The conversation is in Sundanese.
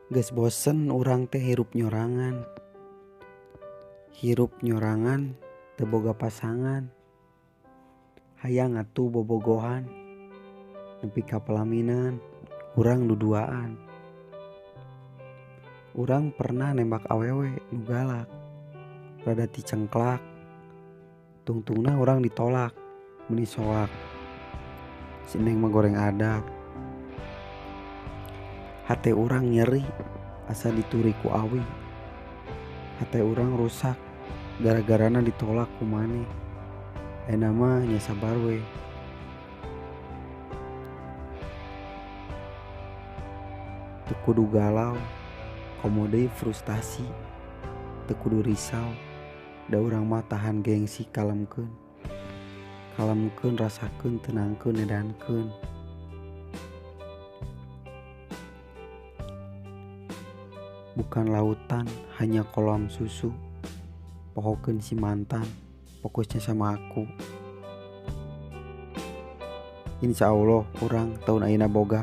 Geus bosen urang teh hirup nyorangan. Hirup nyorangan teu boga pasangan. Hayang atuh bobogohan nepi ka pelaminan urang duduaan. Urang pernah nembak awewe nu galak rada ticengklak tungtungna urang ditolak meuni soak. Si neng mah goreng adat. Hate urang nyeri asa dituri ku awi. Hate urang rusak gara-garana ditolak ku maneh. Ayeuna mah nya sabar we. Teu kudu galau komo deui frustasi, teu kudu risau da urang mah tahan gengsi kalemkeun. Kalemkeun rasakeun tenangkeun edankeun. Bukan lautan hanya kolam susu. Pohokeun si mantan fokusnya sama aku. Insya Allah urang tahun ayeuna boga.